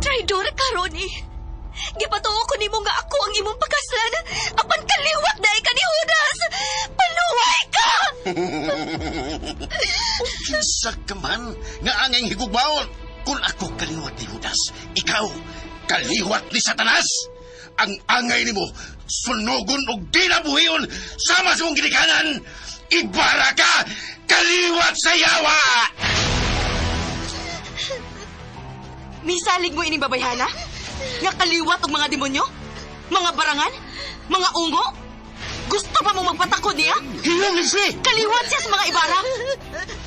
Traidor ka, Ronnie. Gipatuo ko nimo nga ako ang imong pakaslan. Apan kaliwat dai ka ni Judas. Paluway ka! Kinsa ka man nga angay higugmaon. Kung ako kaliwat ni Judas, ikaw kaliwat ni Satanas. Ang angay nimo sunugon og di na buhion sama sa mong ginikanan. Ibara ka, kaliwat sa yawa! Misalig mo ining babayhana? Nga kaliwat og mga demonyo? Mga barangan? Mga ungo? Gusto pa mo magpatakod niya? Hilong, Leslie! Kaliwat siya sa mga ibara!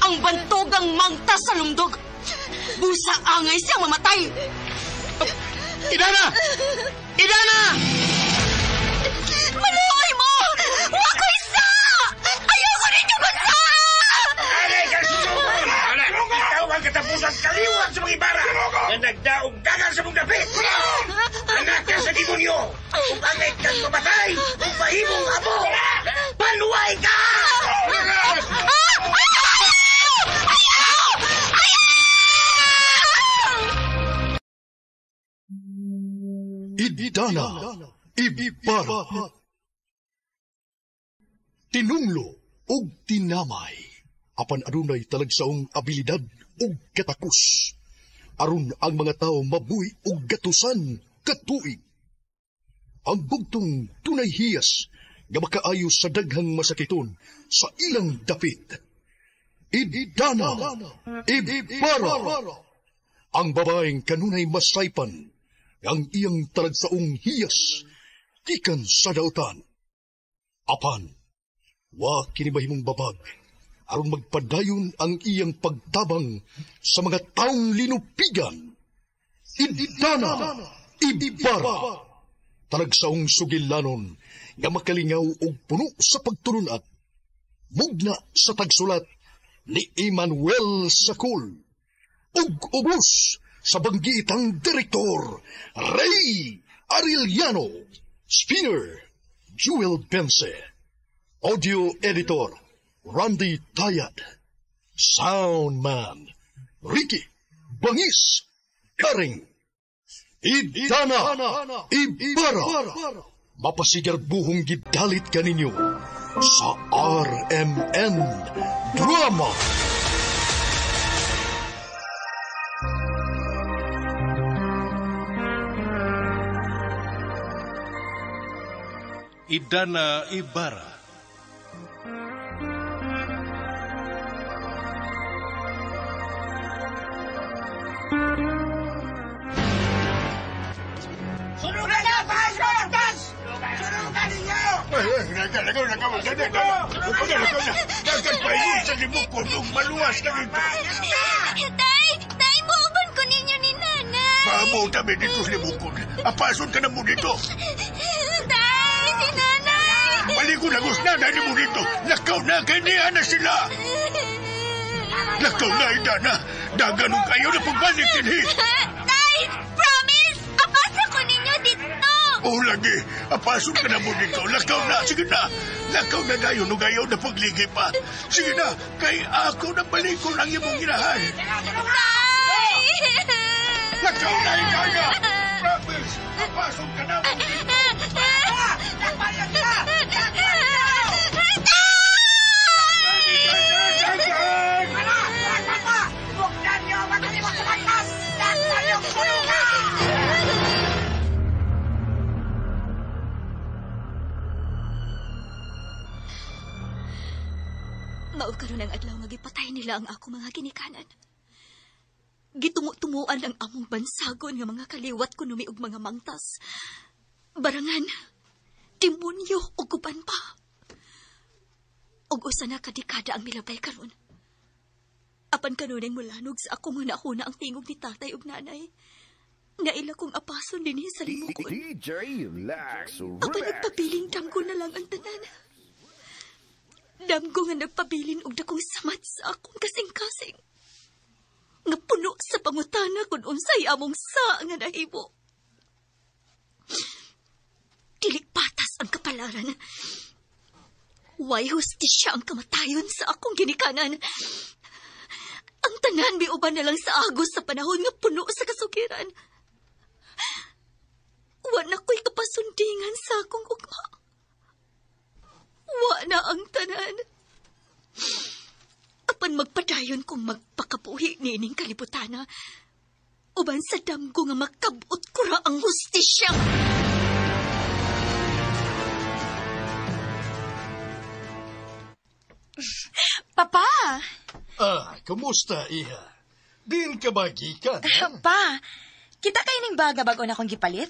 Ang bantogang mangtas sa lumdog! Busa angay siyang mamatay! Idana! Idana! Maluoy mo! Wa ko isa! Ayoko ninyo basa! Alay ka susugon! Ikaw ang katapusan kaliwat sa mga ibara na nagdaog dagan sa mong dapit! Anak ka sa demonyo! Kung angay kang mamatay, kung mahimong amo, panuway ka! Idana, Ibarra. Tinunglo og tinamay, apan adunay talagsaong abilidad og katakos. Aron ang mga tao mabuhi og gatusan katuig. Ang bugtong dunay hiyas nga makaayo sa daghang masakiton sa ilang dapit. Idana, Ibarra. Ang babaeng kanunay masaypan ang iyang talagsaong hiyas gikan sa dautan. Apan, wa kini mahimong babag aron magpadayon ang iyang pagtabang sa mga taong linupigan. Idana, Ibarra. Talagsaong sugilanon nga makalingaw og puno sa pagtulunat. Mugna sa tagsulat ni Emmanuel Sakul. Ug ubos sa banggiitang direktor Ray Arellano, Spinner Jewel Bense, Audio Editor Randy Tayad, Soundman Ricky Bangis Karing. Idana, Ibarra. Mapasigar buhong gidalit kaninyo sa RMN Drama. Idana Ibarra. Sunugan na! Pas! Sunugan ninyo! Tay! Tay, buoban ko ninyo ni Nanay! Paamo tabi dito sa libukon. Apason ka na mo dito. Tay! Si Nanay! Baligo na gus nanay ni mo dito. Lakaw na kay niya na sila. Lakaw na, Idana. Daganong kayo na pagbalik dinhi. Tay! Promise! Apasa ko ninyo dito! Oh, lagi. Apason ka na mo dito. Lakaw na. Sige na. Lakaw na dayon ug ayaw na pagligi pa. Sige na. Kay ako na balikon ang imong ginahan. Tay! Lakaw na, Idana. Promise. Apason ka na mo dito. Mao karon ang adlaw nga gipatay nila ang ako mga ginikanan. Gitumo-tumuan ang among bansagon nga mga kaliwat kuno og mga mangtas. Barangan, demonyo ug uban pa. Ug usa na ka dekada ang milabay karon. Apan kanunay mulanog sa akong hunahuna ang tingog ni tatay ug nanay. Naila kong apason dinhi sa limukon. DJ Lex Apan nagpabiling damgo na lang ang tanan. Damgo nga nagpabilin og dakong samat sa akong kasing-kasing. Nga puno sa pangutana kung unsay among sa nga nahimo. Dili patas ang kapalaran. Way hustisya ang kamatayon sa akong ginikanan. Ang tanan miuban na lang sa agos sa panahon nga puno sa kasukiran. Gilindingan sa akong ugma. Wa na ang tanan. Apan magpadayon kong magpakabuhi niining kalibutana, uban sa damgo nga makabot ko ra ang hustisya. Papa! Ah, kumusta, iha? Din ka ba gikan? Pa, kita kayo ning bag na bago na akong gipalit?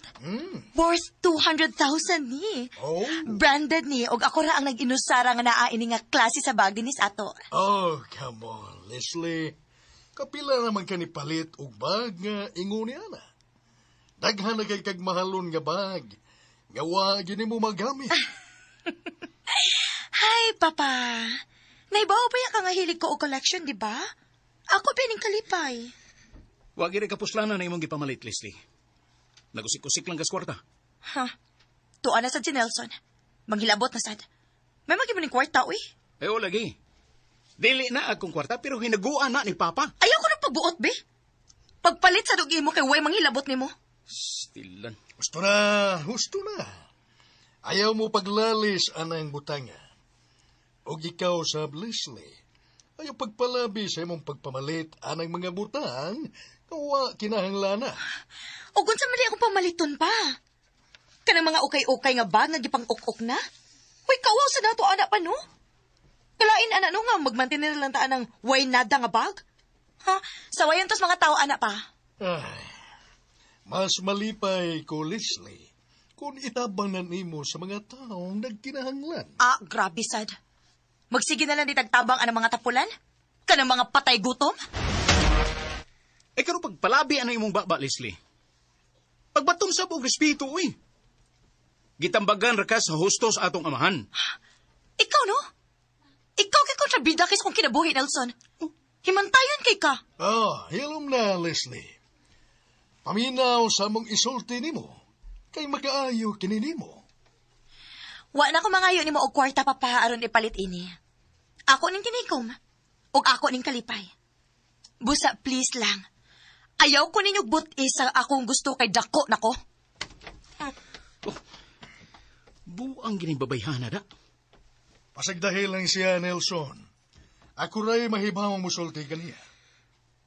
Worth 200,000 ni. Oh? Branded ni, og ako ra ang nag-inusara nga naa ini nga klase sa bag dinis ato. Oh, come on, Leslie. Kapila naman ka ni palit og bag nga ingon ni ana. Daghan na kay kagmahalon nga bag. Nga wa gyud nimo magamit. Hi, Papa. Naibaw pa ya ka nga hilig ko og collection, di ba? Ako pining kalipay. Wa gid kapuslanan na imong gipamalit, Leslie. Nagusik-usik lang kas kwarta. Ha? Tuwa na sad si Nelson. Manghilabot na sad. May magimo ning kwarta, uy. Eh, o lagi. Dili na akong kwarta, pero hinaguan na ni Papa. Ayaw ko ng pagbuot, be. Pagpalit sa dugi mo kay way manghilabot nimo. Stilan. Husto na, husto na. Ayaw mo paglalis anang butanga. Og ikaw sa Leslie, ayaw pagpalabi sa imong pagpamalit anang mga butang kawa kinahanglana. O kung sa mali akong pamaliton pa. Kanang mga ukay-ukay nga bag nga gipang-uk-uk na? Uy, kawaw sa nato anak pa, no? Kalain anak no nga magmantinir lang taan ng way nada nga bag? Ha? Sawayan tos mga tao anak pa. Ay, mas malipay ko, Leslie, kung itabang na nimo sa mga taong nagkinahanglan. Ah, grabe sad. Magsige na lang di tagtabang anang mga tapulan? Kanang mga patay gutom? Eh, karon pagpalabi ang imong baba, Leslie. Pagbaton sa og respeto, uy. Gitambagan ra ka sa husto sa atong amahan. Ikaw, no? Ikaw kay kontrabida kay sa kong kinabuhi, Nelson. Himantayon kay ka. Oh, hilom na, Leslie. Paminaw sa mong isulti nimo, kay makaayo kini nimo. Wa na ko mangayo nimo og kwarta, Papa, aron ipalit ini. Ako ning tinikom, og ako ning kalipay. Busa, please lang. Ayaw ko ninyo buti sa akong gusto kay dako nako. Oh, buang gining babayhana da. Pasagdahil lang siya, Nelson. Ako ray mahibawang musulti kaniya.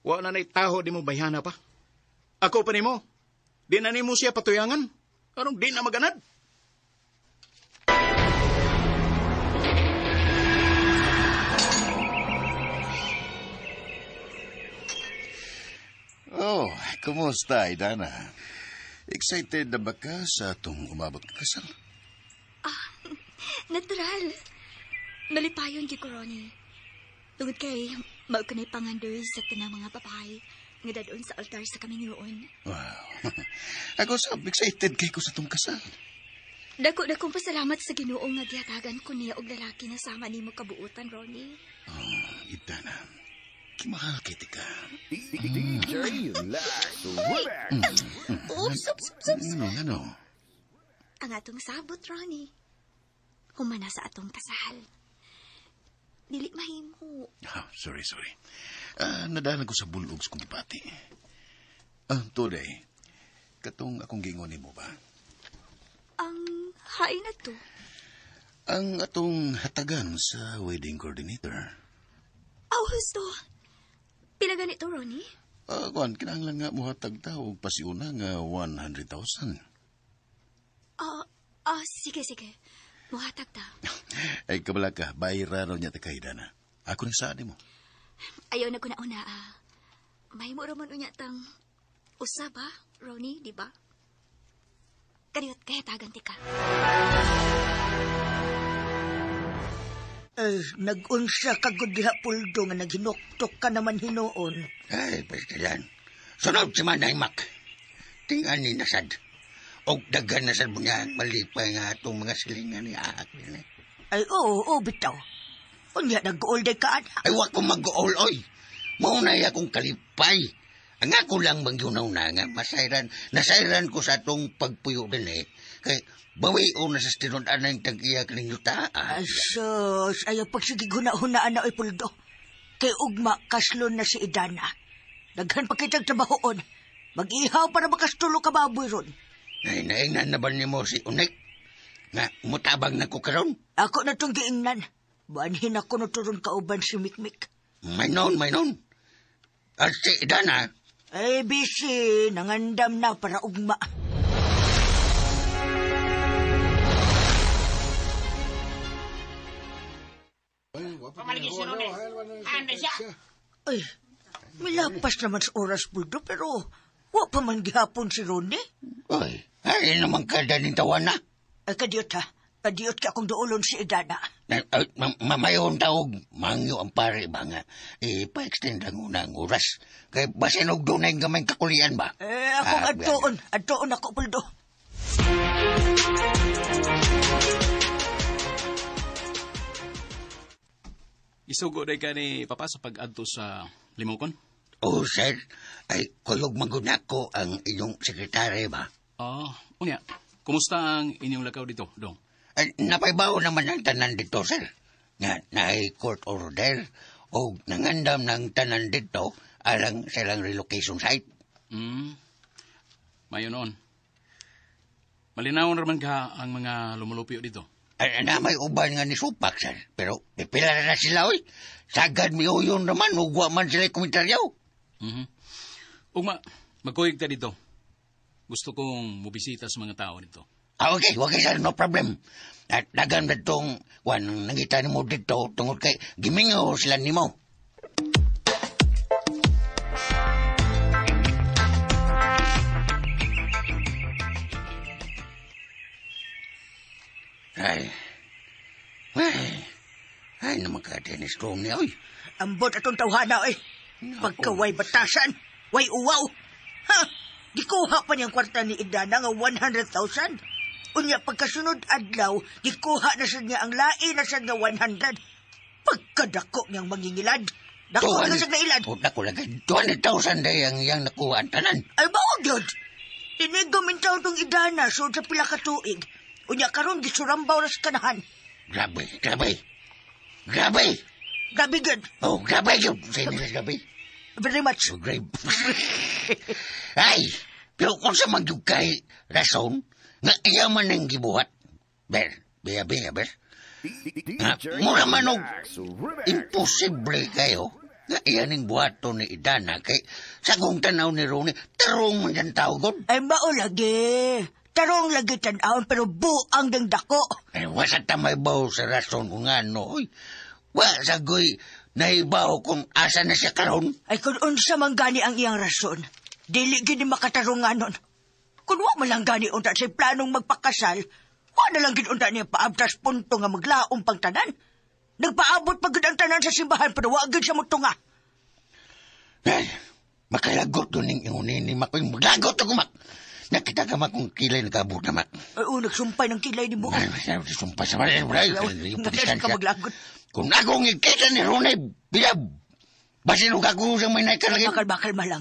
Wa na na'y taho di mo bayhana pa. Ako pa nimo. Di na nimo siya patuyangan. Anong di na maganad? Oh, kumusta, Idana? Excited na ba ka sa atong umabot ka kasal? Ah, natural. Malipayon gyud ko, Ronnie. Tungod kay mao ka na'y pangandoy sa tanang mga babae nga dadon sa altar sa kaminyoon. Wow. Ako sab excited kay ko sa atong kasal. Dako na kong pasalamat sa Ginoo nga gihatagan ko niya og lalaki nga sama nimo kabuotan, Ronnie. Oh, Idana. Kimahal kay tika. DJ Lax Remix. Oops, oops, oops, oops. Ano? Ang atong sabot, Ronnie. Humana sa atong kasal. Dili mahimo. Oh, sorry. Nadalan ko sa bulog sa kong gipati. Today, katong akong gingon nimo ba? Ang hain na to? Ang atong hatagan sa wedding coordinator. Oh, husto. Pila ganito, Ronnie? Kuan, kinahanglan nga muhatag ta og pasiuna nga 100,000. Sige. Muhatag ta. Ay, kabala ka, bayra raw niya ta kay Dana. Ako nang saad mo. Ayaw na ko na una, ah. May mo raman unya tang usab, ha, Ronnie, di ba? Kadiyot, kaya tagan ti ka. Nag-unsa ka gud diha, Puldo, nga naghinuktok ka naman hinuon. Ay, basta yan. Sunod si Manay Mac. Tingan ni nasad. Og daghan na sad mo niya malipay nga atong mga silingan ni Aak. Ay, oo, bitaw. Unya, nag-uol day ka, ana. Ay, wa ko mag-uol, oy. Maunay akong kalipay. Ang ako lang magyunaw na nga, nasayran ko sa atong pagpuyo din eh. Kay, bawi-o na sa tinud-an ng tag-iya kaning yuta. Ay, sus, ayaw pagsigig huna-hunaan na, oy, Puldo. Kay ugma, kaslon na si Idana. Daghan pa kitang trabahoon. Mag-ihaw para makastulo ka baboy ron. Naingnan na ba nimo si Unek? Nga, mutabang na ko karon? Ako na itong giingnan. Banhin ako na turon kauban si Mikmik. May noon. At si Idana? Ay, busy. Nangandam na para ugma. Ay, milapas naman sa oras, Buldo, pero wa pa man gihapon si Ronnie. Ay, ay naman kada ni tawa na. Ay, kadiyot ha. Kadiyot ka akong duolon si Idana. Mamayon tawag, mangyo ang pare ba nga. Pa-extend lang una ang oras. Kaya basin og dunay gamay kakulian ba? Eh, akong adtoon. Adtoon ako, Buldo. Isugo day ka ni Papa sa pag-adto sa Limokon? Oh, sir. Ay, kuyog maguna ko ang inyong sekretary ba? Oh, unya. Kumusta ang inyong lakaw dito, Dong? Ay, napaybaw naman ang tanan dito, sir. Nga, naay court order o nangandam ng tanan dito alang silang relocation site. Mayo noon. Malinaw naman ka ang mga lumulupyo dito. Ay, na may uban nga ni Supak, sir. Pero pipila na sila, oy. Sagad miuyon naman, ugwa man sila komentaryo. Mm-hmm. Ugma, magkuyog ta dito. Gusto kong mubisita sa mga tao dito. Ah, okay, sir, no problem. At dagan na itong, wan, nangita ni mo dito, tungod kay gimingaw sila ni mo. Ay, ay, naman ka, Dennis Strong niya, oy. Ambot atong tawhana, oy. Pagkaway batasan, way uwaw. Ha? Gikuha pa niyang kwarta ni Idana nga 100,000. Unya, pagkasunod adlaw, gikuha na siya niya ang lain na siya nga 100. Pagkadako niyang mangingilad. Dako na siya na ilad. Dako lagi, 200,000 day ang iyang nakuha ang tanan. Ay, baog yun. Tinigamintaw tong Idana so sa pila ka tuig. Unya, karon gisurambaw na sa kanahan. Grabe. Grabe good. Oh, grabe yun. Sa English, grabe. Very much. Oh, grabe. Ay, pero kung sa magyugkay rason, nga iya man ang gibuhat. Ber, ber. Mura man og imposible kayo nga iya ning buhaton ni Idana kay sa kong tanaw ni Ronnie, tarong man yan tao god. Ay, mao lagi. Tarong lagi tanawon pero buang dang dako. Ay, wasa tamay baw sa rason kung ano. Oy, wasa goy nahibaw kung asa na siya karon. Ay, kung unsa man gani ang iyang rason, dili gini makatarunganon. Kung wa man lang gani unta sa planong magpakasal, wa na lang gid unta niya paabtas punto nga maglaom pang tanan. Nagpaabot pa gid ang tanan sa simbahan pero wa gid siya motunga. Ay, makalagot doon ning ingon ni Mak. Maglagot ako, Mak. Nakita ka, Mak, kung kilay nagkabot na, Mak. Ay, oh, nagsumpay ng kilay ni mo. Ay, sumpay sa mga. Nagkita ka maglagot. Kung akong ikita ni Ronay, bilab, basin og ako sa may naikalagin. Kalma lang.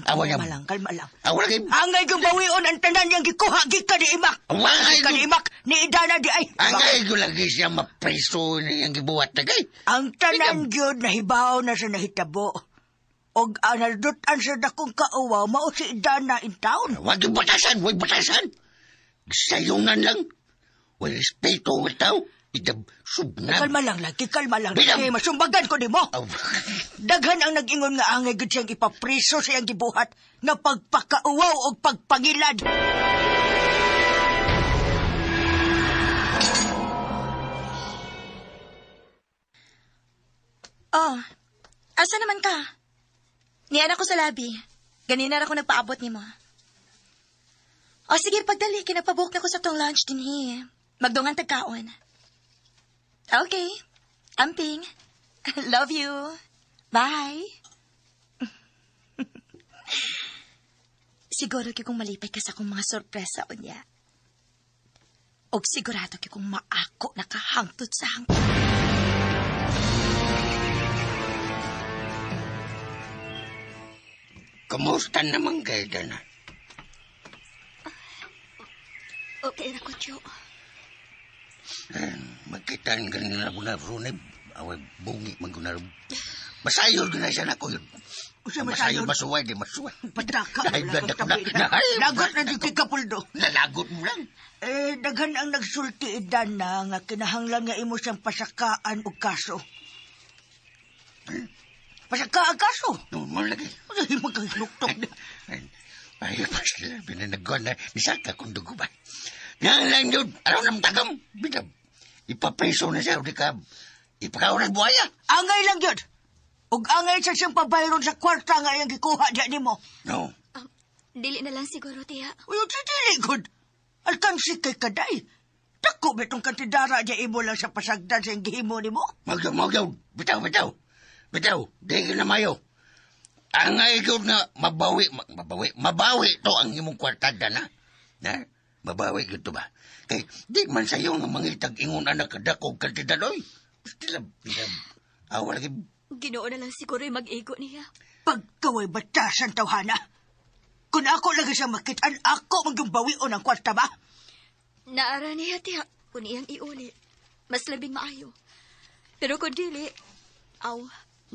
Kalma lang. Awa lagi. Angay kong bawion ang tanan niyang gikuha, gikan ni Imak. Gikan ni Imak, ni Idana di ay. Angay ko lagi siya mapreso niyang gibuhat na kay. Ang tanan gyud nahibaw na sa nahitabo. Og anadot-an sa dakong kauwaw, mao si Idana in town. Wag yung batasan, wag batasan. Sayunan lang. Wag respeto ng tao. Subnab. Kalma lang lagi, kalma lang lagi. Masumbagan ko ni mo. Daghan ang nag-ingon nga angay gud siyang ipapriso sa iyang gibuhat nga pagpakauwaw o pagpangilad. Oh, asa naman ka? Niyan ako sa labi. Ganina ra ko nagpaabot nimo. O sige, pagdali, kinapabook na ko sa tong lunch dinhi. Magdungan tagkaon. Okay. Amping. Love you. Bye. Siguro kay kung malipay ka sa akong mga sorpresa unya. Og sigurado kay kung maako nakahangtod sa hangtod. Kamusta naman kayo, Dana? Okay na ko, Tiyo. Magkitaan ka na mga Ronnie. Away, bungi man ko na. Masayod na siya na ko yun. Masayod, masuway, di masuway. Pataka. Lagot Lagot na di kay Kapuldo. Nalagot. Ginagot mo lang. Eh, daghan ang nagsulti Idana nga kinahanglan nga imo siyang pasakaan og kaso. Pasakaan kaso? No, mo lagi. Ay, magkahinuktok na. Ay, pasla, pinanagwan na, nisaka kung dugo ba. Nga lang yun, araw ng tagam. Bitab, ipapreso na siya, di ka, ipakaw ng buhaya. Angay lang yun. Ug angay sa siyang pabayron sa kwarta nga iyang gikuha diya nimo. No. Dili na lang siguro, tiya. Uy, dili gud. Alkansi kay kaday. Dako bitong kantidara diya imo lang sa pasagdan sa iyang gihimo nimo. Magyaw, magyaw. Bitaw, bitaw. Bitaw, di ka na mayo. Angay gud nga mabawi, mabawi, mabawi to ang imong kwartada na. Na? Mabawi gud to ba? Kay di man sayo nga mangitag ingon anak kadakog kantidad oy. Basta lang, awa lagi. Ginoo na lang siguro yung mag-igo niya. Pagkaway batasan, tawhana. Kung ako lagi siya makitaan, ako magyong bawion ang kwarta ba? Naara niya, tiya, kung iyang iuli. Mas labing maayo. Pero kung dili, aw,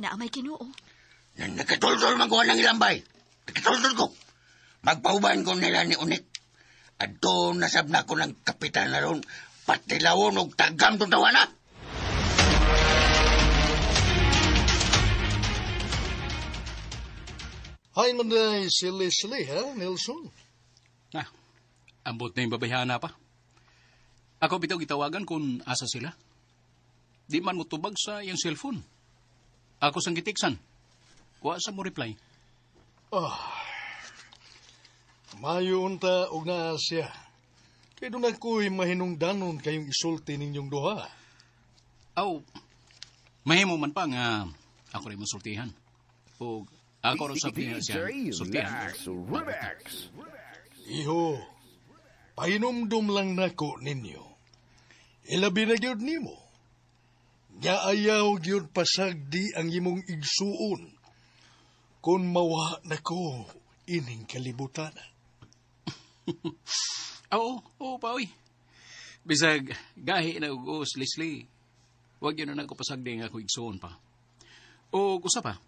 naamay Ginoo. Nakatultol man ko ng ilambay. Nakatultol ko. Magpauban ko nila ni Unik. Adto nasab na ko ng kapitan na ron. Patilawon og tagam tong tawana. Hay man day si Leslie, ha, Nelson? Na, ambot na yung babayhana pa. Ako bitaw gitawagan kung asa sila. Di man mo tubag sa iyang cellphone. Ako sang gitiksan. Kuha sa mo reply. Ah, mayo unta og naa siya. Kay doon ako'y mahinungdanon kayong isulti ninyong duha. Aw, mahimo man pa nga ako rin masultihan. O ako rin sa siya sultihan. Iho, pahinumdum lang nako ninyo. Ilabi na gyud nimo. Nga ayaw gyud pasagdi ang imong igsuon. Kung mawa nako ining kalibutan. Oo, oo pa, oy. Bisag, gahi na ugos, Leslie. Huwag yun na ako pasagdi nga ako igsuon pa. O, usa pa.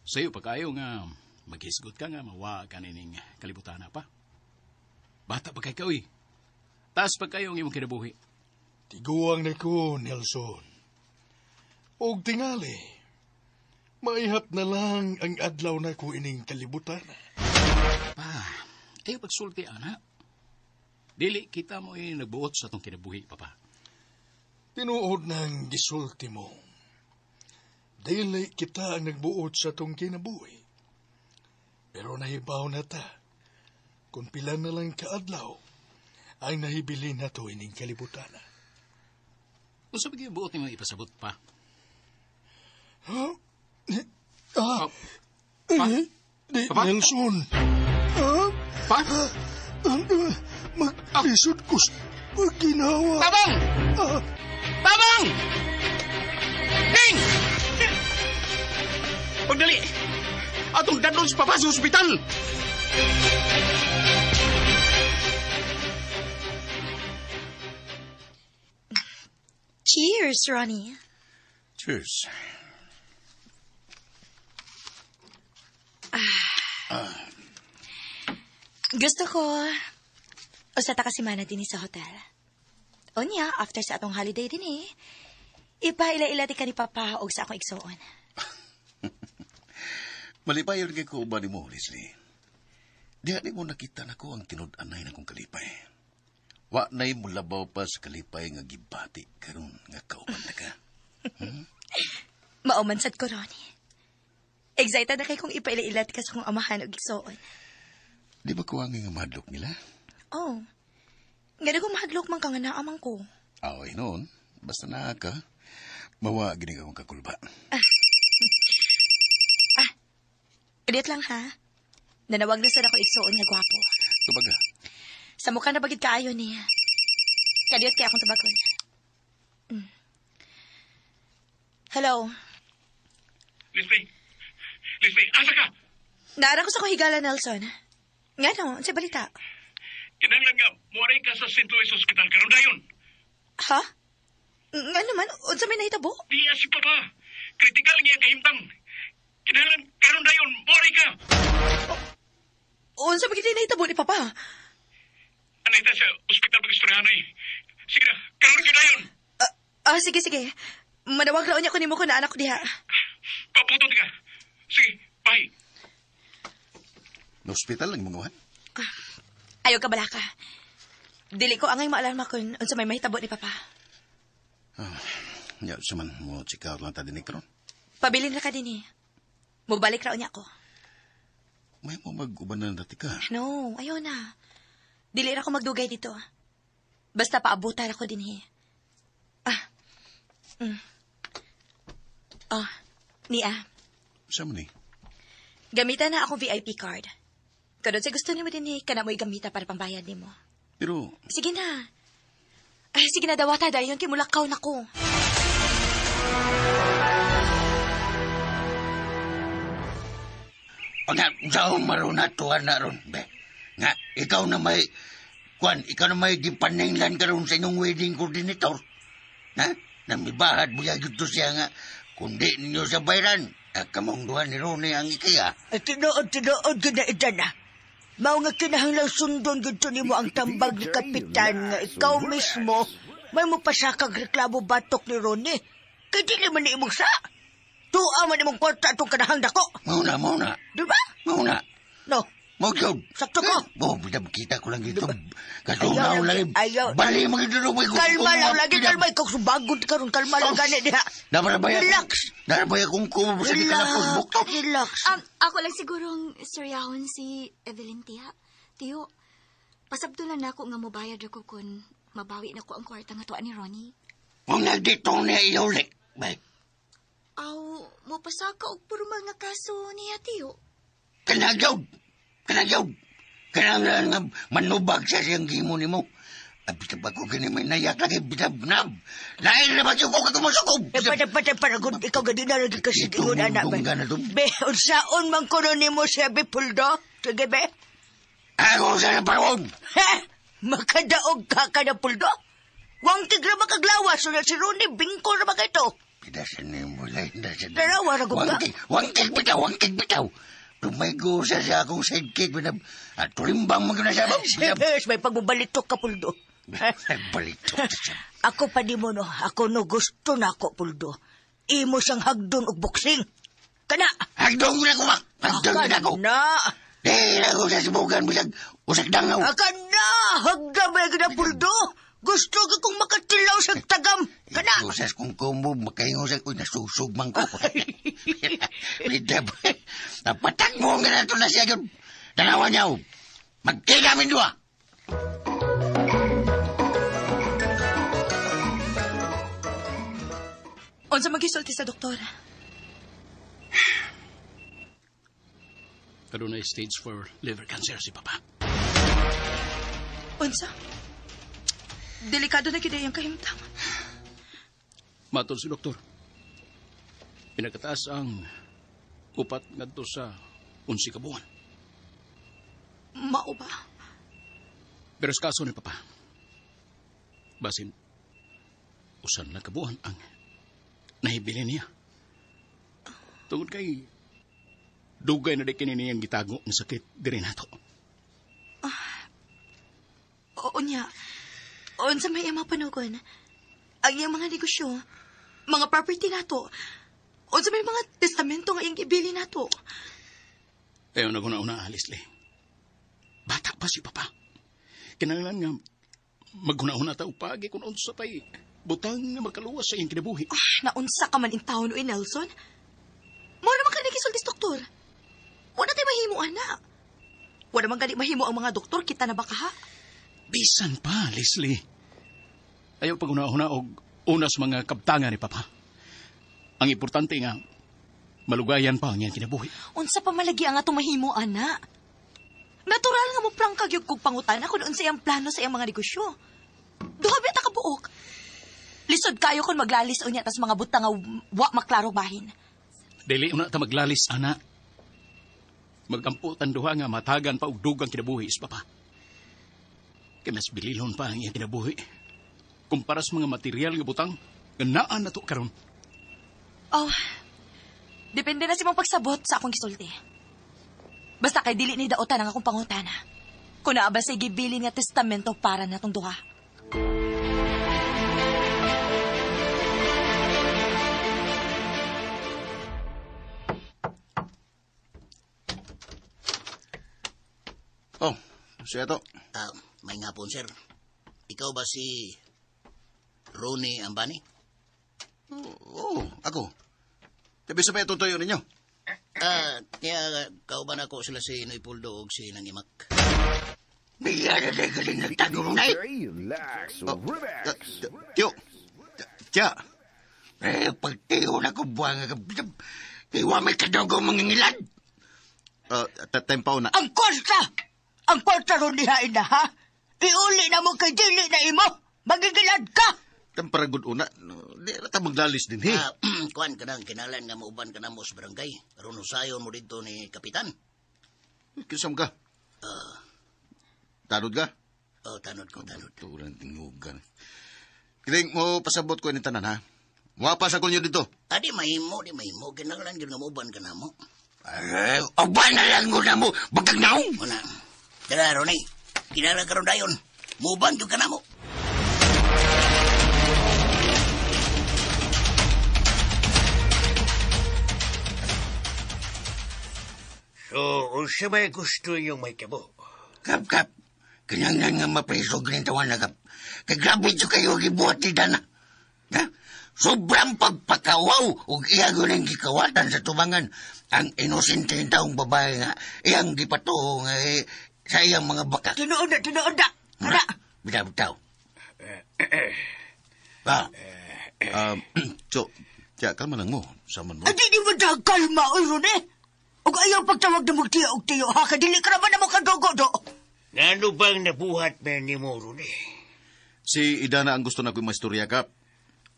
Sa'yo pa kayo nga maghisgot ka nga mawa ka nining kalibutan na pa. Bata pa kay ka, oy. Taas pa kayo ang imong kinabuhi. Tiguang na ko, Nelson. Og tingali, maihap na lang ang adlaw na ko ining kalibutan. Pa, ayaw pagsulti, ana. Dili kita mo ay nagbuot sa atong kinabuhi, papa. Tinuod ng gisulti mo. Dili kita ang nagbuot sa atong kinabuhi. Pero nahibaw na ta, kung pila na lang kaadlaw, ang nahibili na to ining kalibutan. Unsa ba gyud buot nimo ipasabot pa? Huh? Ah, Oh. Pa? Di, Papa? Nelson. Ah? Pa? Maglisod ko sa ginawa. Tabang! Ah. Tabang! King! Pagdali! Atong dadon sa papa sa ospital! Cheers, Ronnie. Cheers. Gusto ko, usa ta ka semana din sa hotel. Unya, after sa atong holiday din eh, ipaila-ila di ka ni Papa og sa akong igsuon. Malipayon kay ko uban nimo, Leslie. Diha nimo nakita nako ang tinud-anay na kong kalipay. Wa na'y mulabaw pa sa kalipay nga gibati karon nga kauban na ka. Mao man sad ko, Ronnie. Excited na kay kong ipaila-ila ka sa akong amahan og igsuon. Di ba kuwangin nga mahadlok nila? Oh. Nga ko mahadlok man ka nga naamang ko. Away noon, basta naa ka, mawa gini akong kakulba. Ulit lang ha. Nanawag na sad ako igsuon nga gwapo. Tubaga. Sa mukha na bagid kaayo niya. Kadiyot kay akong tubagon. Hello. Leslie! Leslie, asa ka? Naara ko sa kuhigala, Nelson. Nga no, sa balita. Kinahanglan nga, muaray ka sa St. Louis Hospital karon dayon. Ha? Nga naman, unsa may nahitabo? Diya si Papa. Critical nga kahimtang. Kinahanglan karon dayon, muaray ka. Unsa ba gid nahitabo ni Papa? Hanay. Sige na, karon gyud ayon. Sige, sige. Manawag ra unya ko nimo kun naa na ko diha. Paputot ka. Sige, bye. Na hospital lang mga uhan. Ayaw ka balaka. Dili ko angay maalarma kun unsa may mahitabo ni Papa. Ya, suman mo check out lang ta dinhi karon. Pabilin ra ka dinhi. Mobalik ra unya ko. May mo mag-uban na dati ka. No, ayaw na. Dili ra ko magdugay dito. Basta paabutan ako dinhi. Ah. Nia. Sa man ni? Gamitan na akong VIP card. Kadot sa gusto nimo dinhi, kana mo'y gamita para pambayad nimo. Pero Sige na. Ay, sige na, dawata dayon kay mulakaw na ko. Nga, sao maruna tuwa na ron, be. Nga, ikaw na may, kwan, ikaw na may gipaninglan karon sa inyong wedding coordinator. Ha? Namibahad mo yagit to siya nga, kundi ninyo sa bayran, kamong duha ni Ronnie ang ikiya. Ay, tinuod, tinuod, gina idan na. Mao nga kinahanglang sundon gito nimo ang tambag ni Kapitan nga ikaw mismo may mupasakag reklamo batok ni Ronnie. Kay dili man ni imong sa. Tuwa man imong kwarta atong kanahang dako. Mauna, mauna. Di ba? Mauna. No. Mo gyud. Sakto ko. Oh, bitaw kita ko lang dito. Katunaw lagi. Ayaw. Bali mo gid may Kalma lang lagi, kalma. Ikaw subagod karon, kalma lang gani diha. Nabarabay ako. Relax. Narabay akong kumo sa di ka na Facebook. Relax. Ako lang sigurong istoryahon si Evelyn Tia. Tiyo, pasabto lang nako nga mobayad ako kung mabawi na ko ang kwarta nga tuwa ni Ronnie. Kung nagdito niya iuli. Bay. Aw, mopasaka og puro mga kaso niya, Tiyo. Kanagaw. Kanagaw. Kanang nga manubag siya siyang gimo nimo. Abi ba ko gani may nayak lagi bitab nab. Lain na ba siya ko katumasok? Eh, patay, patay, paragon. Ikaw gani na lagi kasi Itong ingon, anak. mundong gana to. Be, unsaon man kuno nimo siya, be, Puldo? Sige, be. Ako sa parang. He! Makadaog ka ka na, Puldo? Wang tigra makaglawas. So, si Ronnie, bingko na ba kayo? Pidasan ni mo, lain na siya. Dalawa, ragot ka. Wangkig, wangkig bitaw, wangkig bitaw. Tumaygo siya sa akong sidekick. Binab, at tulimbang mo na siya. Yes, may pagbabalitok ka, Puldo. Balitok siya. Ako pa di mo, no. Ako no, gusto na ako, Puldo. Imo siyang hagdon og boxing. Kana! Hagdon na ko, ma! Hagdon na ko! Na! Di na ko sa sibugan, bisag, usag dangaw. Aka na! Hagda ba yung na, Puldo? Gusto ka kong makatilaw sa tagam. Kana! Usas kong kumbo, makaingo sa uy, nasusug man ko. Bidab, napatag mo nga na ito na siya yun. Tanawan niya, magkita min dua. Unsa magisulti sa doktor? Adunay stage 4 liver cancer si Papa. Unsa? Delikado na gyud ang kahimtang. Matod si doktor. Pinakataas ang upat ngadto sa 11 ka buwan. Mao ba? Pero sa kaso ni Papa, basin usan na kabuhan ang nahibili niya. Tungod kay dugay na di kini niyang gitago ng sakit diri nato. Oo niya. Unsa may iyang mga panugon? Ang iyang mga negosyo, mga property nato. Unsa may mga testamento nga iyang ibili nato. Ayaw na ko na una, Leslie. Bata pa si Papa. Kinahanglan nga maghuna-huna ta og paagi kung unsa pa'y butang nga makaluwas sa iyang kinabuhi. Naunsa ka man in taon, uy, Nelson. Mo naman ka nagisultis, doktor. Wala tayo mahimo, ana. Wala man gani mahimo ang mga doktor, kita na ba ka, ha? Bisan pa, Leslie. Ayaw paghuna-huna og una sa mga kabtangan ni Papa. Ang importante nga, malugayan pa ang iyang kinabuhi. Unsa pa malagi ang atong mahimo, ana? Natural nga mo prangkag yung kog pangutana kung unsa iyang plano sa iyang mga negosyo. Duha ba ta kabuok? Lisod kayo kung maglalis unya tas mga butang nga wa maklaro bahin. Dili una ta maglalis, ana. Magampo tan duha nga matagan pa og dugang kinabuhi is Papa. Kay mas bililon pa ang iyang kinabuhi. Kumpara sa mga material nga butang, nga naa na to karon. Oh, depende na si mong pagsabot sa akong gisulti. Basta kay dili ni daotan ang akong pangutana. Kung naa ba say gibilin nga testamento para natong duha. Siya to. May nga po, sir. Ikaw ba si Ronnie Ambani? Oo, ako. Tabi sa pa itutuyo ninyo. Kaya kauban ako sila si Noy Puldo o si Nangimak. Bigyan na tayo galing nagtago na eh. Relax, relax. Tiyo. Tiya. Eh, pagtiyo na ko buwang ka. Iwa may kadogo mangingilad. Tempo na. Ang kwarta! Ang kwarta ron nihain na, ha? Iuli na mo kay dili na imo. Magigilad ka! Tamparagod una. Di na ta maglalis din, he. Kuan ka nang kinalan nga mauban ka na mo sa barangay. Aron usayon mo dito ni Kapitan. Kisam ka? Tanod ka? Oh, tanod ko, tanod. Tulang tingugan. Kiling mo, pasabot ko ini tanan, ha? Muapa sa kunyo dito. Di mahimo, di mahimo. Kinahanglan gyud nga mauban ka na mo. Ay, uban na lang ko na mo. Bagag naong. Una. Dara, Ronnie. Kinahanglan karon dayon. Muuban gyud ka na mo. So, unsa may gusto inyong may tabo? Kap, kap. Kinahanglan nga mapreso ganin tawan na, kap. Kay grabe dyan kayo gibuhat ni Dana. Ha? Sobrang pagpakawaw ug iya ng gikawatan sa tubangan ang inosente taong babae nga iyang gipatuo nga sa iyang mga baka. Tinuod na, tinuod na. Kana. Bitaw, bitaw. So, tiya, kalma lang mo. Saman mo. Ay, di mo dahil kalma, oy, Rone. Ug ayaw pagtawag na magtiyo og tiyo, ha? Kadili ka naman na mo kadogo, do. Ngano bang nabuhat man ni mo, Rone? Si Idana ang gusto na ko'y maistorya, Kap.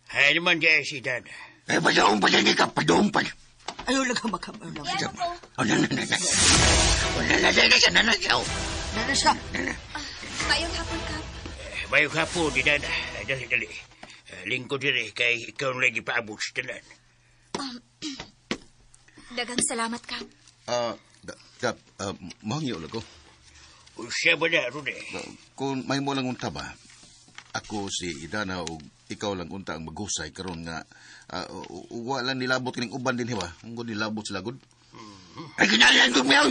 Hay naman dyan si Idana. Eh, padoong pa dyan, Kap. Padoong pa. Ayaw lang ka makamar lang. Oh, na, na, na, na. Oh, na, na, na, na, na, na, na, na, na, siya. Mayong hapon, Kap. Mayong hapon, Idana. Dali, dali. Lingkod diri kay ikaw na lagi paabot sa tanan. Daghang salamat, Kap. Kap, mahangyo lang ko. Siya ba na, Rune? Kung may mo lang unta ba, ako si Idana o ikaw lang unta ang maghusay karon nga wala nilabot kining uban din, hiwa. Ang good nilabot sila, good. Ay, kinahanglan ko miyaw!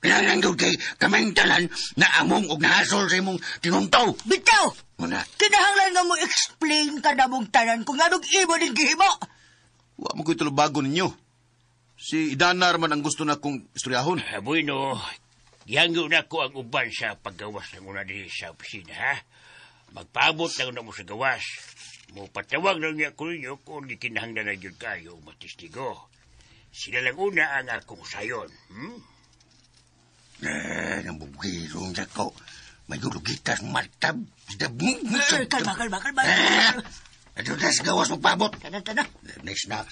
Kinahanglan ko kay kaming tanan na among og nahasol sa imong tinuntaw. Bitaw! Muna. Kinahanglan nga mo explain ka na mong tanan kung anong imo ning gihimo. Wa mo ko'y tulubago ninyo. Si Idana man ang gusto na kong istoryahon. Bueno, gihangyo na ko ang uban sa paggawas ng una diri sa opisina, ha? Magpaabot lang na mo sa gawas. Mupatawag lang niya ko ninyo kung gikinahanglan na yun kayo matistigo. Sila lang una ang akong sayon. Nabugirong ako. May gulugitas matab. Kalma, kalma, kalma. Ito na sa gawas magpaabot. Tana, tana. Next na.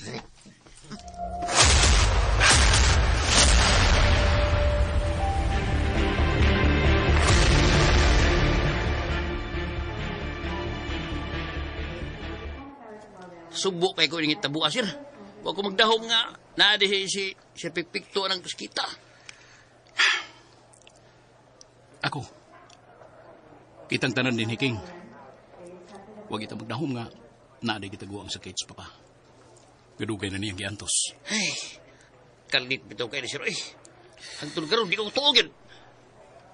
Subo kay ko ingit tabuha, sir. Huwag ko magdahom nga. Naadi si Pipikto ng kita. Ako. Kitang tanan din, King. Huwag kita magdahom nga. Naadi kita guwang sakit sa papa. Gadugay na niyang giantos. Ay, kalit bitaw kayo ni sir. Ay, ang tulog karon, di ko tuogin.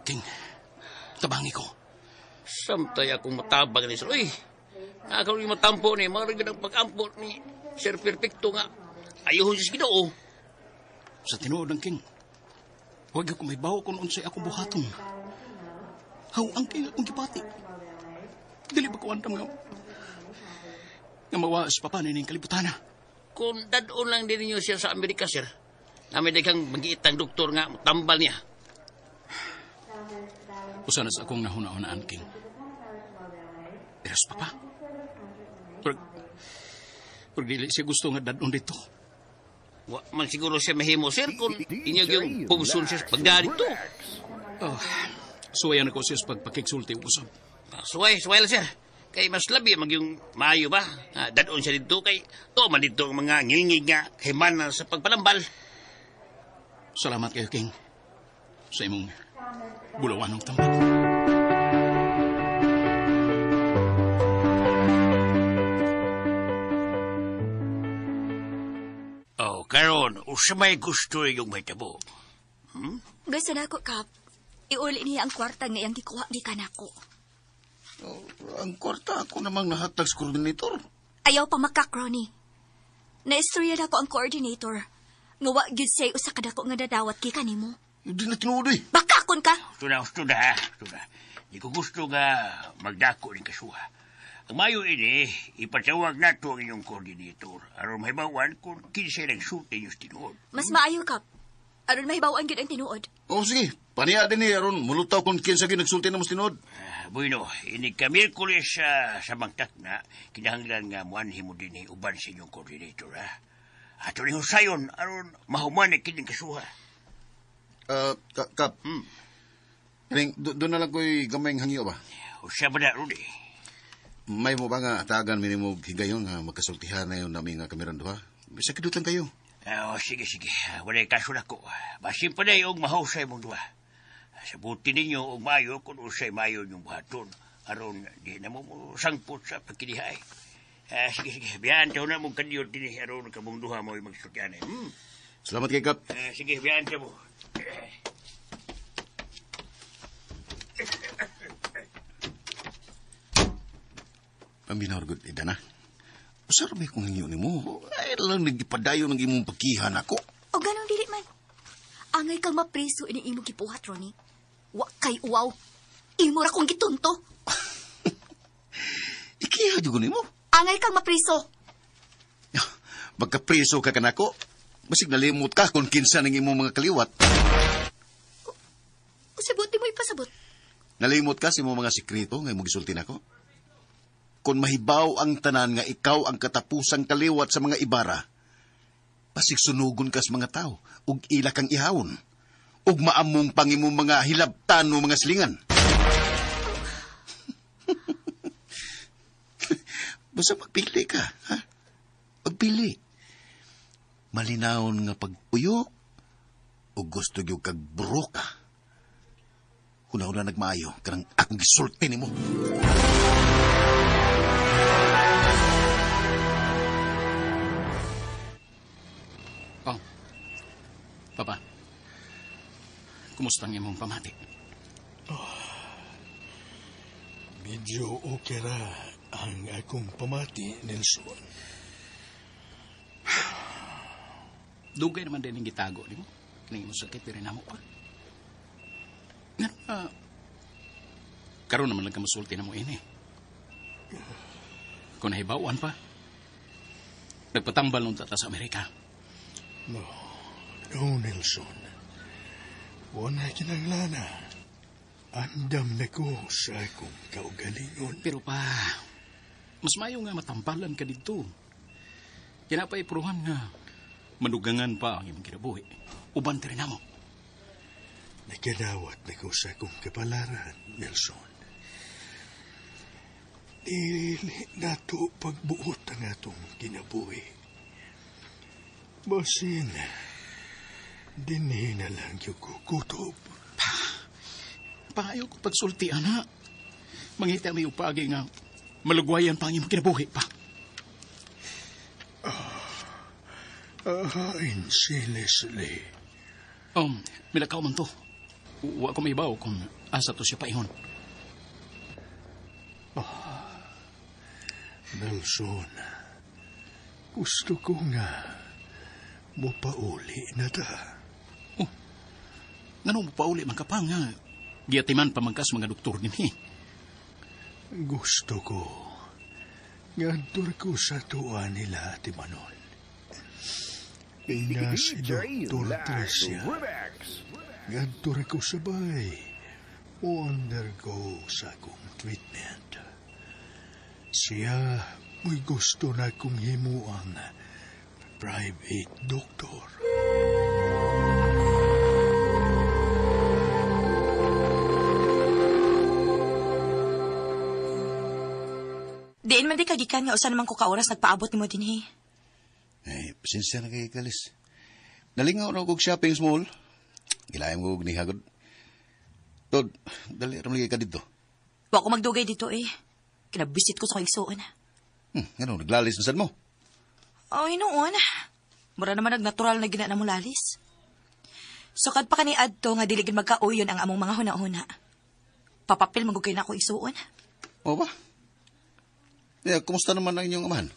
King, tabangi ko. Samtay akong matabang ni sir. Ay, nakakaroon yung matampo ni, mga rin ang pag-ampo ni Sir Perfecto nga. Ayuhon siya sa Ginoo. Sa tinuod ng King, huwag ako may bawo kung unsay akong buhaton. How ang King akong gipati. Dili ba ko andam nga mawa sa papa nining kalibutana. Kung dadon lang din ninyo siya sa Amerika, sir, na may daghang magiitang doktor nga tambal niya. Usa na sa akong nahuna-hunaan, King. Pero sa papa, pero dili siya gusto nga dadon dito. Wa man siguro siya mahimo, sir, kung inyo yung pugsun siya pagdari dito. Oh, suwayan ako siya sa pagpakigsulti ug usab. Suway, suway lang, sir. Kay mas labi mag yung maayo ba? Dadon siya dito kay to man dito ang mga ngingig nga himana sa pagpalambal. Salamat kayo, King, sa imong bulawanong tambal. Oh, karon, usa may gusto yung may tabo. Gusto na ako, Kap. Iuli niya ang kwarta nga iyang gikuha gikan nako. Oh, ang kwarta ako namang nahatag sa coordinator. Ayaw pa makak, Ronnie. Naistorya na ko ang coordinator. Nga wa gyud siya'y usa ka dako nga nadawat gikan nimo. Hindi na tinuod eh. Bakakon ka! Gusto na, gusto na, ha? Gusto na. Di ko gusto nga magdako ning kasuha. Ang mayo ini, ipatawag na to ang inyong coordinator. Aron mahibawan kung kinsay nagsulti inyong tinuod. Mas maayo, Kap. Aron mahibawan gyud ang tinuod. Oh, sige. Paniya din eh, aron mulutaw kung kinsa gyud nagsulti na mas tinuod. Bueno, ini ka Miyerkules sa mangtak na, kinahanglan nga muanhi mo din uban sa inyong coordinator, ha? Ato ni Husayon, aron mahuman na kining kasuha. Kap. Kaning, doon na lang ko'y gamay hangyo ba? Usa ba na, Rudy? May mo ba nga atagan minimog higayon nga magkasultihan na yun namin nga kamerang duha? Bisa kidutan kayo. Oh, sige, sige. Wala'y kaso na ko. Basin pa na yung mahusay mong duha. Sabuti ninyo og mayo kung usay mayo inyong buhaton. Aron, di na mo sangpot sa pagkinihay. Sige, sige. Biyaan tayo na mong kaniyot din. Aron, kamong duha mo yung magsultihan. Salamat kay Kap. Sige, biyaan tayo mo. Paminaw, good, ida na. Usar may kung hangyo ni mo. Ay lang nagpadayo ng imong pagkihan ako. O ganong dili man. Angay kang mapriso ini imong gibuhat, Ronnie. Wa kay uwaw. Imo ra kong gitunto. Ikiha jud nimo. Angay kang mapriso. Magkapriso ka kanako. Basig nalimot ka kung kinsa ning imong mga kaliwat. Usabot di mo ipasabot. Nalimot ka sa imong mga sekreto nga imong gisulti nako. Kung mahibaw ang tanan nga ikaw ang katapusang kaliwat sa mga ibara, basig sunugon ka sa mga tao, ug ila kang ihawon, ug maamong pang imong mga hilabtan o mga silingan. Basta magpili ka, ha? Magpili. Malinawon nga pagpuyo, o gusto gyud kag bruka. Una-una nagmaayo, kanang akong gisulti nimo. Oh, Papa, kumusta ang imong pamati? Oh, medyo okay ra ang akong pamati, Nelson. Dugay naman din ang gitago nimo. Kining imong sakit diri namo pa. Karon naman lang ka masulti na mo ini. Kung nahibawan pa, nagpatambal nung tata sa Amerika. No, no, Nelson. Wala kinanglana. Andam na ko sa akong kaugalingon. Pero pa, mas mayo nga matambalan ka dito. Kinapaipuruhan nga, manugangan pa ang imong kinabuhi. Uban ti rin mo. Nagkadawat na ko sa akong kapalaran, Nelson. Dili na to pagbuot ang atong kinabuhi. Basin, dinhi na lang yung kukutob. Pahayo ko pagsulti, ana. Mangita may upagi nga malugwayan pa ang imong kinabuhi pa. Ahain si Leslie. Milakaw man to. Wa ko maibaw kung asa to siya paingon. Nelson, gusto ko nga mupauli na ta. Oh, ngano mupauli man ka pa nga? Giatiman pa man ka sa mga doktor dinhi. Gusto ko ngadtor ko sa tuwa nila, Ate Manon. Nga si Dr. Tricia. Ngadtor ko sabay o undergo sa akong treatment. Siya mo'y gusto na kong himuang private doctor. Diin man di kagikan nga usa naman ko ka oras nagpaabot nimo dinhi. Eh, pasensya na kay Kalis. Nalingaw na kog shopping mall. Gilayam ko og nihagod. Tod, dali ra man ka dito. Wa ko magdugay dito eh. Kinabisit ko sa akong igsuon. Ngano naglalis na sad mo? Ay noon. Mura naman nagnatural na gina na mo lalis. Sukad pa kani adto nga dili gid magkauyon ang among mga huna-huna. Papapil man gud kay nako isuon. O ba? Yeah, kumusta naman ang inyong amahan?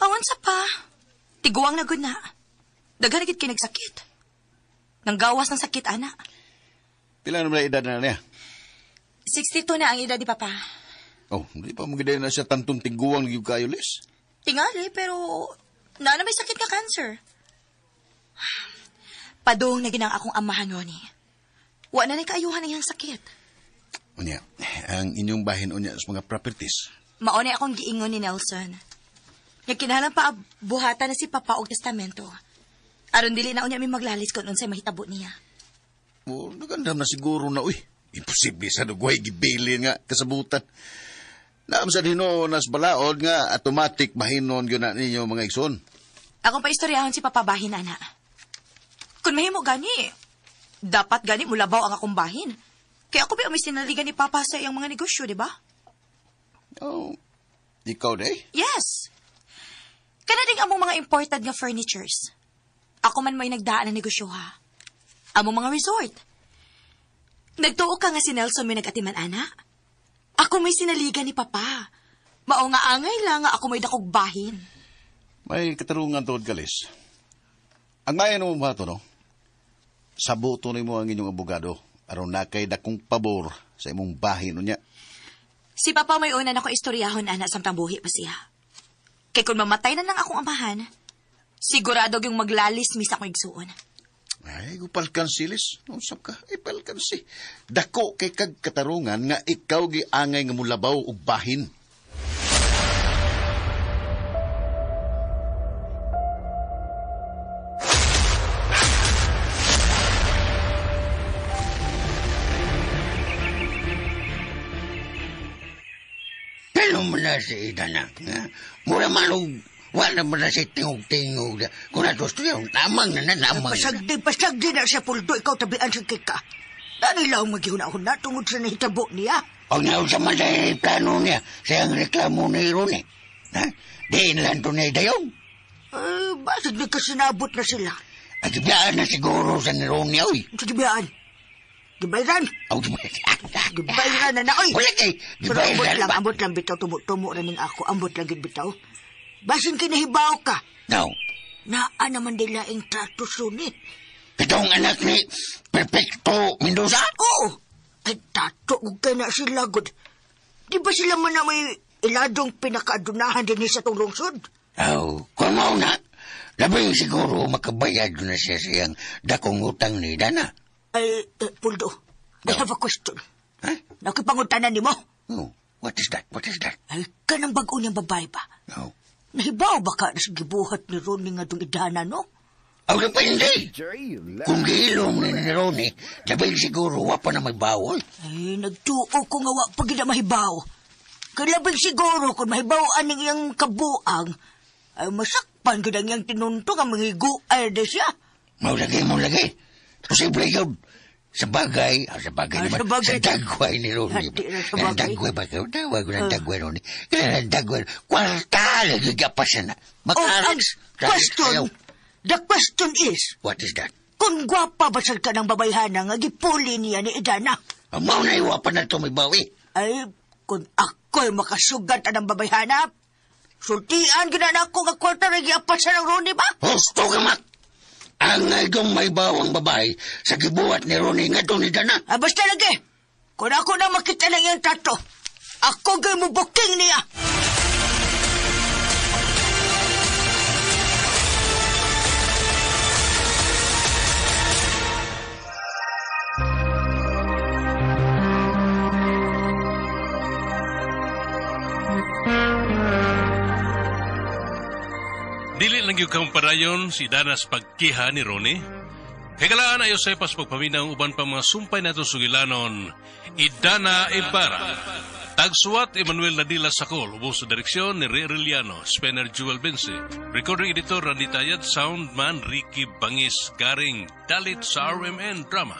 Awan sa pa. Tiguang na gud na. Daghan na gid kay nagsakit. Nanggawas ng sakit, ana. Pila naman ang edad na niya? 62 na ang edad ni Papa. Oh, hindi pa magiday na siya tantong tiguang gyud kayo, Liz. Tingali, pero na may sakit nga cancer. Padung na ginang akong amahan, Ronnie. Wa na ni kaayuhan ang iyang sakit. Unya, ang inyong bahin unya sa mga properties. Mao na akong giingon ni Nelson. Nga kinahanglan pa buhatan na si Papa og testamento. Aron dili na unya mi maglalis kung unsay mahitabo niya. Oh, nagandam na siguro na, uy. Imposible sa dugway gibilin nga kasabutan. Naam sa hinuon nas balaod nga automatic bahinon gyud na ninyo mga igsoon. Akong paistoryahon si Papa bahin, ana. Kung mahimo gani, dapat gani mulabaw ang akong bahin. Kaya ako ba may sinaligan ni Papa sa iyang mga negosyo, di ba? Oh, ikaw day? Yes. Kana ding among mga imported nga furnitures. Ako man may nagdaan ng negosyo, ha. Among mga resort. Nagtuo ka nga si Nelson may nag-atiman, ana. Ako may sinaligan ni Papa. Mao nga angay lang nga ako may dakog bahin. May katarungan tuod ka, Liz. Ang maya mo ba ito, no? Sabuto nimo ang inyong abogado aron na kay dakong pabor sa imong bahin unya. Si Papa may una na ko istoryahon, ana, samtang buhi pa siya. Kay kung mamatay na lang akong amahan, sigurado yung maglalis mis akong igsuon. Ay, gupalkan si Liz. Usap ka, ipalkan si. Dako kay kag katarungan nga ikaw giangay nga mulabaw og bahin. Pero mo na si Ida na. Mura man og wala mo na si tingog-tingog. Kung nagusto niya, tamang na namang. Pasagdi na siya, Puldo. Ikaw tabian sa kika. Danilaw maghihuna-huna tungod sa nahitabo niya. Ang naon sa man plano niya, siyang reklamo ni Ronnie. Ha? Diin lang to na dayon. Eh, basig nagkasinabot na sila. At gibiyaan na siguro sa ni Ronnie, oy. Sa gibiyaan? Gibayran? Oh, gibayran. Gibayran na na, oy. Wala kay, Pero ambot gibayran lang, ba? ambot lang bitaw, tumo-tumo na ning ako. Ambot lang gid bitaw. Basin kinahibaw ka. No. Naa naman nila ang trato suni. Itong anak ni Perfecto Mendoza? Oo. Ay, tato, huwag ka na sila, god. Di ba sila man na may iladong pinakaadunahan din sa itong lungsod? Oh, kung mao na, labing siguro makabayad na siya siyang dakong utang ni Dana. Ay, Puldo, I have a question. Huh? Nakipangutanan ni mo? Oh, what is that? What is that? Ay, kanang bago niyang babae ba? Oh. Nahibaw ba ka na sa gibuhat ni Ronnie nga dong idana, no? Aw, depende. Kung giilom ni Ronnie, labing siguro wa pa na may bawol. Ay, nagtuo ko nga wa pa gid na mahibaw. Kay labing siguro kung mahibaw aning iyang kabuang, ay masakpan gid ang iyang tinunto nga mangiguay na siya. Mao lagi, mao lagi. Posible yun. Sa bagay, sa bagay Ah, naman, sa bagay. sa dagway ni Ronnie. Hati na sa Ang bagay. dagway ba? Tawag ko ng dagway, Ronnie. Kailan ang dagway? Kwarta, lagi ka pa siya na. Oh, ang Makaris. question, the question is, What is that? Kung gwapa ba sad ka ng babayhana nga gipuli niya ni Idana? Ang mao na iwa pa na ito may bawi. Ay, kung ako'y makasugat ang babayhana, sultian gina na ako nga kwarta na giapat sa ng Ronnie ba? Husto ka, Mak. Ang igong may bawang babae sa gibuhat ni Ronnie nga ni Dana. Ah, basta lagi. Kung ako na makita lang iyang trato, ako gay mo booking niya. Dili lang yung kamparayon si Danas pagkiha ni Ronnie. Kay galaan ayo sa pas pagpaminaw ang uban pa mga sumpay nato sugilanon, Idana Ibarra. Tagsuwat Emmanuel Ladila Sakol, ubos sa direksyon ni Ray Arellano, Spencer Jewel Bense, recording editor Randy Tayad, soundman Ricky Bangis Garing, dalit sa RMN Drama.